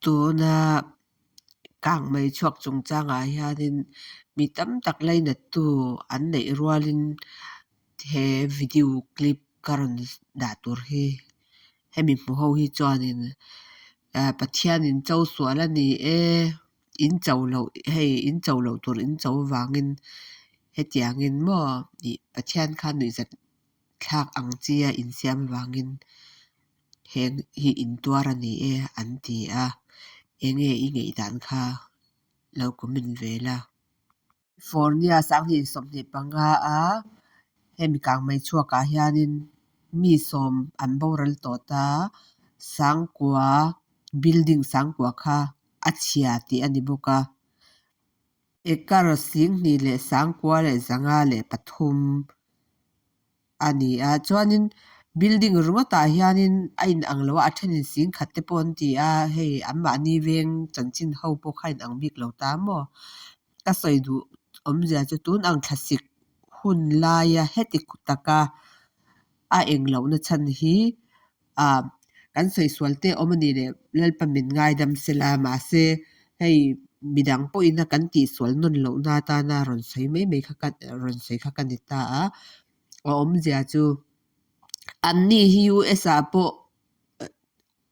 Tuna kangmei chhuak chungchangah hianin mi tam tak lainattu an neih rualin he video clip ka rawn dah tur hi hemi hmu ho hi chuanin Pathianin cho sual a ni e, in cho loh hei in cho loh tur in cho vangin hetiangin maw ih Pathian kha nuihzat thlak ang chi a insiam vangin heng hi intuar a ni e an ti a, enge i ngaihdan kha lo comment ve la. California 2025 a hemi kangmei chhuakah hianin mi sawm an boral tawh ta, sangkua building sangkua kha a chhia tih a ni bawk a. Acre 29,503 a ni a, chuanin building ringawtah hianin a inang lo a, a thenin singkhat te pawh an ti a, hei anmahni veng chanchin ho pawh kha a inang bik lo ta maw? Ka sawi duh awmzia chu tun ang thlasik hun laia heti taka a eng lohna chhan hi ah kan sawi sual te awm a nih leh Lalpa min ngaidam sela mahse hei midang pawhin a kan tihsual nawn lohna atana rawn sawi mai mai kha ka rawn sawi kha ka ni ta a, a awmzia chu anni hi US ah pawh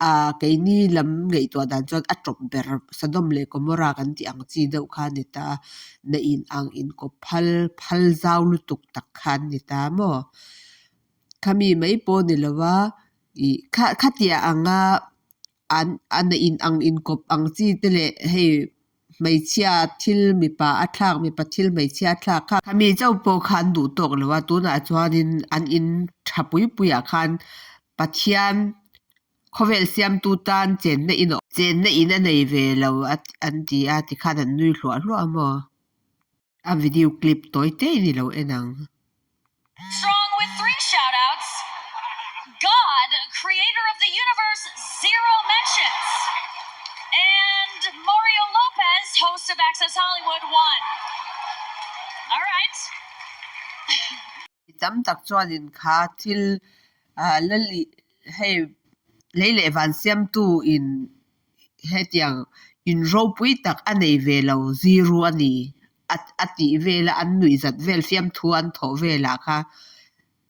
ah keini lam ngaihtuah dan chuan a tawp ber Sodom leh Gomorrah kan tih ang chi deuh kha a ni ta a, na in ang inkawp phal phal zau lutuk tak kha an ni ta maw? Khami mai pawh ni lova ih kha khatiah anga an an in ang inkawp ang chi te leh hei hmeichhia thil mipa a thlak mipa thil hmeichhia a thlak kha khami chauh pawh kha an duh tawk lo a tunah chuanin an in tha pui puiah khan Pathian khawvel siamtu tan chenna in chenna in a nei ve lo a an ti a tikhan an nui hluah hluah a maw. A video clip tawi te in i lo en ang. Strong with three shout outs God, creator of the universe, zero mentions. And Mario Lopez, host of Access Hollywood, one. All right. Mi tam tak chuanin kha thil lali hei lei leh van siamtu in hetiang in ropui tak a nei ve lo zero a ni a tih vela an nuih zat vel fiamthu an thawh velah kha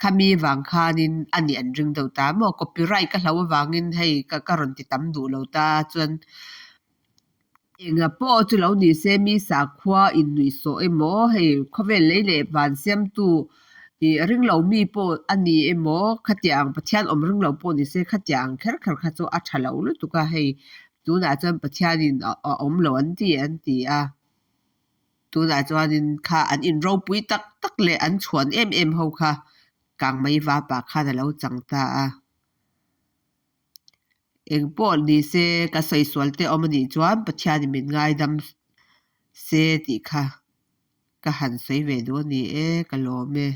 khami vang khanin a nih an ring deuh ta maw copyright ka hlo avangin hei ka rawn ti tam duh lo ta chuan Enga pawh chu lo ni se mi sakhua innuihsawh emaw hei khawvel lei leh van siamtu ih ringlo mi pawh a ni emaw khatiang Pathian awm ringlo pawh ni se khatiang kher kher kha chu a tha lo lutuk a hei tunah chuan Pathianin a awm lo an ti an ti a tunah chuanin kha an inropui tak tak leh an chhuan em em ho kha kangmei vapah khan a lo chang ta a. Eng pawh ni se ka sawi sual te awm anih chuan Pathianin min ngaidam se tih kha ka han sawi ve duh a ni e, ka lawm e.